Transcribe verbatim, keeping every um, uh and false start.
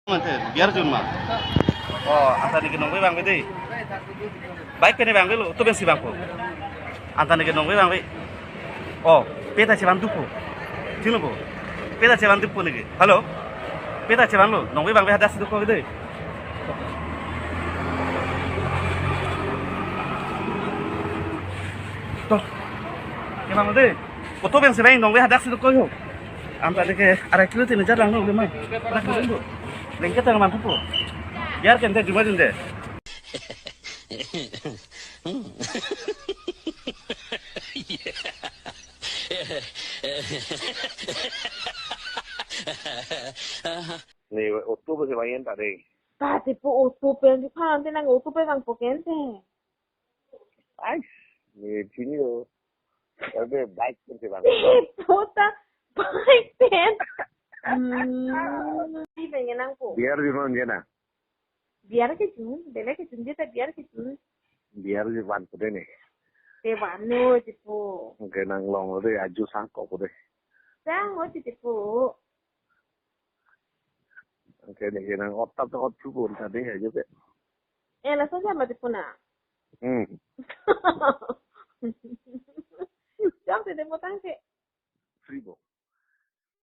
Mante, biar jun ma. Oh, anta neke nongve vangve dei. Bike pen vangvelo, auto pensi vangpo. Anta neke nongve vangve. Oh, peta chevan dupo. Chino po. Peta chevan dupo neke. Hello. Peta chevanlo, nongve vangve hadak si dokok dei. To. Kevang dei. Auto pensi vang, nongve hadak si dokok ho. Anta neke arai kilo tin hajar lang no, udah mai. Arai kilo tin do. Lengket tang mantupo. Biar kente juma jun dei. Ne auto pensi vang-en ta dei. Ta tipo auto pen di pan te nang auto pen vangpo kente. Ais, ne chini lo. Ante bike pensi vang. Tipo ta bike pen. Hmm. Di pen ngenang po. Biar di non jena. Biar ke jun, bele ke jun, dia ta biar ke jun. Biar di van po dei ne. Te van no, tipo. Oke, nang long lo dei, aju sangkok po dei. Sang mo, tipo. Oke, ne nang otak to ot chukur ta dei, aju ke. Eh, langsung sama tipo na. Hmm.